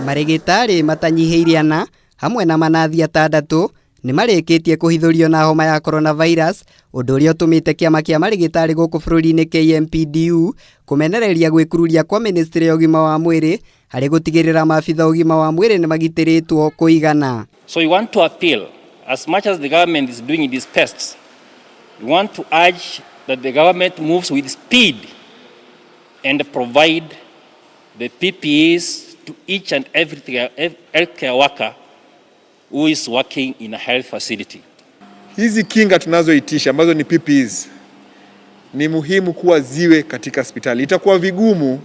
Marĩgĩtarĩ matanyihĩire ana hamwe na manathi atandatũ nĩ marĩkĩtie kũhithũrio na homa ya coronavirus, ũndũ ũrĩa ũtũmĩte kĩama kĩa marĩgĩtarĩ gũkũ bũrũri-inĩ KMPDU kũmenereria gwĩkururia kwa ministry ya ũgima wa mwĩrĩ harĩ gũtigĩrĩra maabitha ũgima wa mwĩrĩ nĩ magitĩrĩtwo kũigana. So we want to appeal, as much as the government is doing its best, we want to urge that the government moves with speed and provide the PPEs to each and every healthcare worker who is working in a health facility. Hizi kinga tunazoitisha ambazo ni PPEs ni muhimu kuwa ziwe katika hospitali. Itakuwa vigumu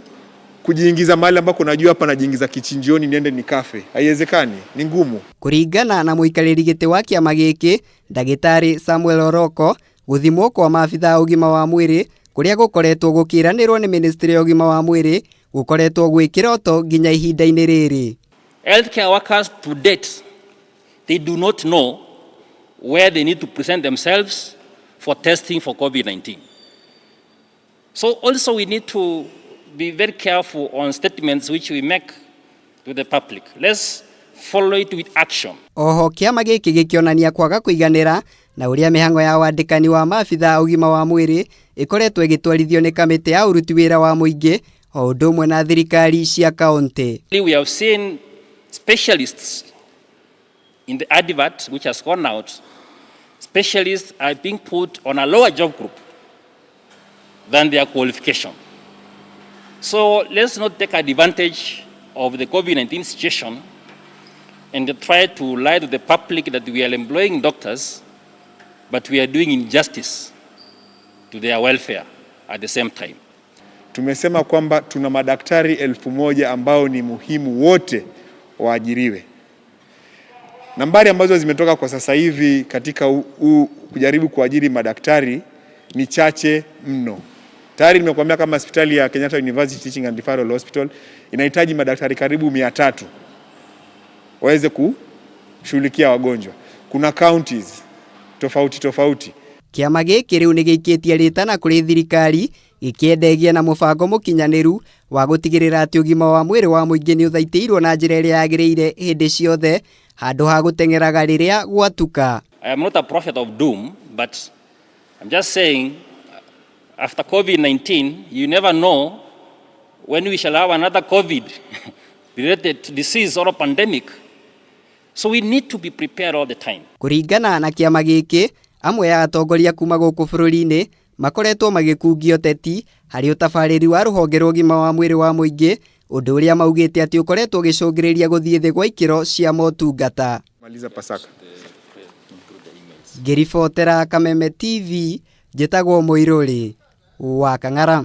kujiingiza mahali ambako najua hapa najiingiza kichinjioni niende nikafe, haiwezekani, ni ngumu. Kũringana na mũikarĩri gĩtĩ wa kĩama gĩkĩ ndagĩtarĩ Samuel Oroko, gũthimwo kwa maabitha a ũgima wa mwĩrĩ kũrĩa gũkoretwo gũkĩranĩrwo nĩ ministry ya ũgima wa mwĩrĩ gũkoretwo gwĩ kĩroto nginya ihinda-inĩ rĩrĩ. Healthcare workers to date, they do not know where they need to present themselves for testing for COVID-19. So also we need to be very careful on statements which we make to the public. Let's follow it with action. Oho kĩama gĩkĩ gĩkĩonania kwaga kũiganĩra na ũrĩa mĩhang'o ya wandĩkani wa maabitha a ũgima wa mwĩrĩ ĩkoretwo ĩgĩtwarithio nĩ kamĩtĩ ya ũruti wĩra wa mũingĩ o ũndũ ũmwe na thirikari cia kaũntĩ. We have seen specialists in the advert which has gone out, specialists are being put on a lower job group than their qualification. So let's not take advantage of the COVID-19 situation and try to lie to the public that we are employing doctors, but we are doing injustice to their welfare at the same time. Tumesema kwamba tuna madaktari 1000 ambao ni muhimu wote waajiriwe. Nambari ambazo zimetoka kwa sasa hivi katika kujaribu kuajiri madaktari ni chache mno. Tayari nimekuambia kama hospitali ya Kenyatta University Teaching and Referral Hospital inahitaji madaktari karibu 300 waweze kushughulikia wagonjwa. Kuna counties tofauti tofauti. Kĩama gĩkĩ rĩu nĩ gĩikĩtie rĩtana kũrĩ thirikari gĩkĩenda ĩgĩe na mũbango mũkinyanĩru wa gũtigĩrĩra atĩ ũgima wa mwĩrĩ wa mũingĩ nĩ ũthaitĩirwo na njĩra ĩrĩa yagĩrĩire hĩndĩ ciothe handũ ha gũteng'eraga rĩrĩa gwatuka. I am not a prophet of doom, but I'm just saying after COVID-19, you never know when we shall have another COVID related disease or a pandemic. So we need to be prepared all the time. Kũringana na kĩama gĩkĩ, amwe a atongoria kuma gũkũ bũrũri-inĩ makoretwo magĩkungio teti harĩ ũtabarĩri wa rũhonge rwa ũgima wa mwĩrĩ wa mũingĩ, ũndũ ũrĩa maugĩte atĩ ũkoretwo ũgĩcũngĩrĩria gũthiĩ thĩ gwa ikĩro cia motungata. Maliza Pasaka. Ngĩribotera Kameme TV, njĩtagwo Mũirũrĩ wa Kang'ara.